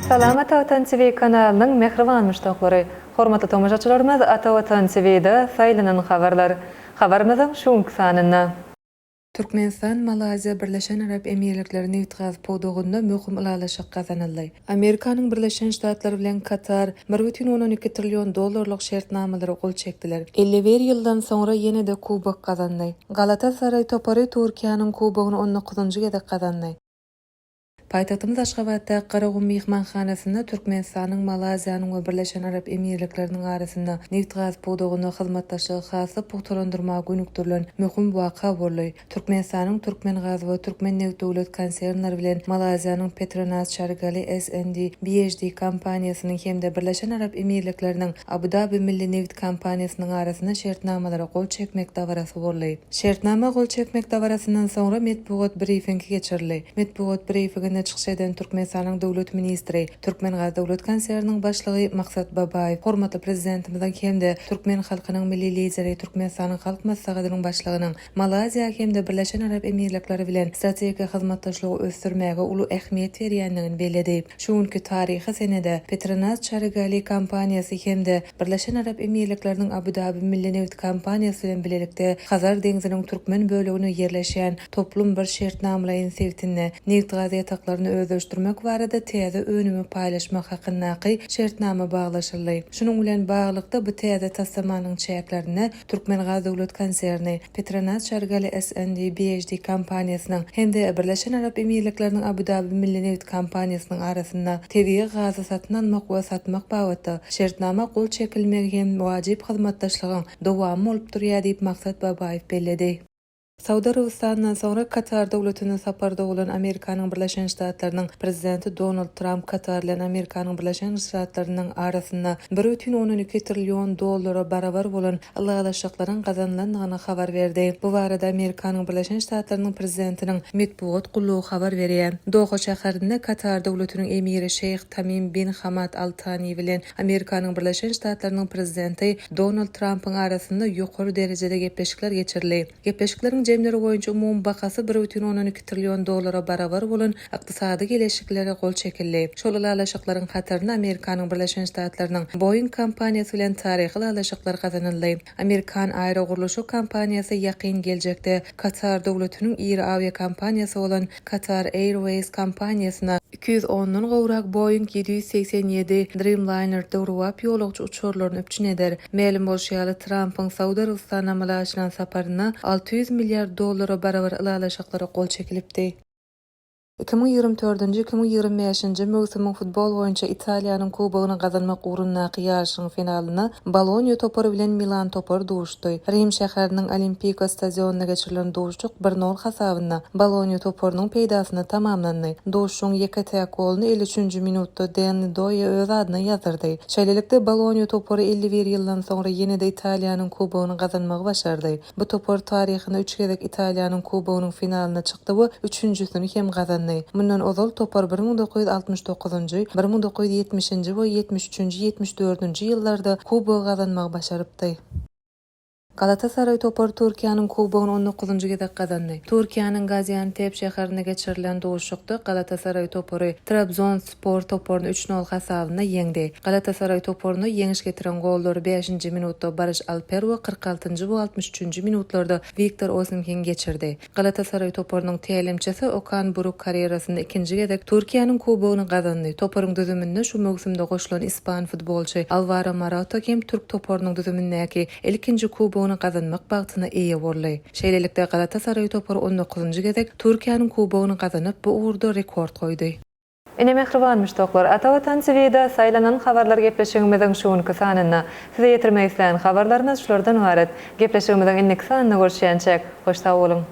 Salam Ata Watan TV kanalynyň mähriban muşdaklary! Hormatly tomaşaçylarymyz Ata Watan TV-de saýlanan habarlar. Habarymyzyň şu günki sanynda. Türkmenistan, Malaýziýa, Birleşen Arap Emirlikleri nebitgaz pudagynda möhüm ylalaşyk gazanyldy. Amerikanyň Birleşen Ştatlary bilen Katar 1,2 trillion dollarlyk şertnamalara gol çekdiler. 51 ýyldan soňra ýene-de kubok gazandy. Galatasaraý topary Türkiýäniň kubogyny on dokuzynjy gezek gazandy. Paýtagtymyz Aşgabatdaky Garagum myhmanhanasynda Türkmenistanyň, Malaýziýanyň we Birleşen Arap Emirlikleriniň arasynda nebitgaz pudagynda hyzmatdaşlygy has-da pugtalandyrmaga gönükdirilen möhüm waka boldy. Türkmenistanyň Türkmengaz we Türkmennebit döwlet konsernleri bilen Malaýziýanyň Petronas Carigali SND BHD kompaniýasynyň hem-de Birleşen Arap Emirlikleriniň Abu-Dabi milli nebit kompaniýasynyň arasynda şertnamalara gol çekmek dabarasy boldy. Şertnama gol çekmek dabarasyndan soňra metbugat brifingi geçirildi. Metbugat brifinginde çykyş eden Türkmenistanyň döwlet ministri, Türkmengaz döwlet konserniniň başlygy Maksat Babaýew hormatly Prezidentimiziň hem-de türkmen halkynyň Milli Lideri, Türkmenistanyň Halk Maslahatynyň Başlygynyň Malaýziýa hem-de Birleşen Arap Emirlikleri bilen strategik hyzmatdaşlygy ösdürmäge uly ähmiýet berýändigini belledi. Şu günki taryhy senede Petronas Carigali kompaniýasy hem-de Birleşen Arap Emirlikleriniň Abu-Dabi milli nebit kompaniýasy bilen bilelikde Hazar deňziniň türkmen böleginde ýerleşýän toplum bir şertnamalaýyn sebitinde nebitgaz ýataklaryny özleşdirmek barada täze önümi paýlaşmak hakyndaky şertnama baglaşyldy. Şunuň bilen baglylykda, bu täze taslamanyň çäklerinde Türkmengaz döwlet konserni, Petronas Carigali SND BHD kompaniýasynyň hem-de Birleşen Arap Emirlikleriniň Abu-Dabi milli nebit kompaniýasynyň arasynda tebigy gazy satyn almak we satmak babatda şertnama gol çekilmegi hem wajyp hyzmatdaşlygyň dowamy bolup durýar diýip Maksat Babaýew belledi. Saud Arabystanyndan soňra Katar döwletine saparda bolan Amerikanyň Birleşen Ştatlarynyň Prezidenti Donald Tramp Katar bilen Amerikanyň Birleşen Ştatlarynyň arasynda 1,2 trillion dollara barabar bolan ylalaşyklaryň gazanylandygyny habar berdi. Bu barada Amerikanyň Birleşen Ştatlarynyň Prezidentiniň metbugat gullugy habar berýär. Doha şäherinde Katar Döwletiniň Emiri Şeýh Tamim bin Hamad Al Tani bilen Amerikanyň Birleşen Ştatlarynyň Prezidenti Donald Trampyň arasynda ýokary derejede gepleşikler geçirildi. Gepleşikleriň jemleri boýunça umumy bahasy 1,2 trillion dollara barabar bolan ykdysady geleşiklere gol çekildi. Şol ylalaşyklaryň hatarynda Amerikanyň Birleşen Ştatlarynyň Boeing kompaniýasy bilen taryhy ylalaşyklar gazanyldy. Amerikan aerogurluşyk kompaniýasy ýakyn geljekde Katar döwletiniň iri awiakompaniýasy bolan Qatar Airways kompaniýasyna 210-dan gowrak Boeing 787 Dreamliner döwrebap ýolagçy uçarlaryny üpjün eder. Mälim bolşy ýaly, Trampyň Saud Arabystanyna amala aşyran saparynda 600 milliard dollara barabar ylalaşyklara gol çekilipdi. 2024-nji, 2025-nji möwsümiň futbol boýunça Italiýanyň Kubogyny gazanmak ugrundaky ýaryşyň finalynda Bolonýa topary bilen Milan topary duşdy. Rim şäheriniň Olimpiko stadionynda geçirilen duşuşyk bir nol hasabynda Bolonýa toparynyň peýdasyna tamamlandy. Duşuşygyň ýeke-täk goluny 53-nji minutda Denni Doýe öz adyna ýazdyrdy. Şeýlelikde, Bolonýa topary 51 ýyldan soňra ýene-de Italiýanyň Kubogyny gazanmagy başardy. Bu topar taryhynda üç gezek Italiýanyň Kubogynyň finalyna çykdy we üçünjisini hem gazandy. Mundan ozal topar 1969-njy, 1970-nji we ýetmiş üçünji, ýetmiş dördünji ýyllarda kubogy gazanmagy başarypdy. Galatasaraý topary Türkiýäniň kubogyny on dokuzynjy gezek gazandy. Türkiýäniň Gaziantep şäherinde geçirilen duşuşykda Galatasaraý topary Trabzonspor toparyny üç nol hasabynda ýeňdi. Galatasaraý toparyna ýeňiş getiren gollary bäşinji minutda Baryş Alper we 46-njy we 63-nji minutlarda Wiktor Osimhen geçirdi. Galatasaraý toparynyň tälimçisi Okan Buruk karýerasynda ikinji gezek Türkiýäniň kubogyny gazandy. Toparyň düzüminde şu möwsümde goşulan ispan futbolçy Alwaro Morata hem türk toparynyň düzümindäki ilkinji kubogyny gazanmak bagtyna eýe boldy. Şeýlelikde, Galatasaraý topary on dokuzynjy gezek Türkiýäniň kubogyny gazanyp, bu ugurda rekord goýdy. Ine mähriban muşdaklar, Ata Watan TV-da saýlanan habarlar gepleşigimiziň şu günki sanynda size ýetirmek islän habarlarymyz şulardan ybarat. Gepleşigimiziň indiki sanynda görüşýänçäk, hoş sag boluň!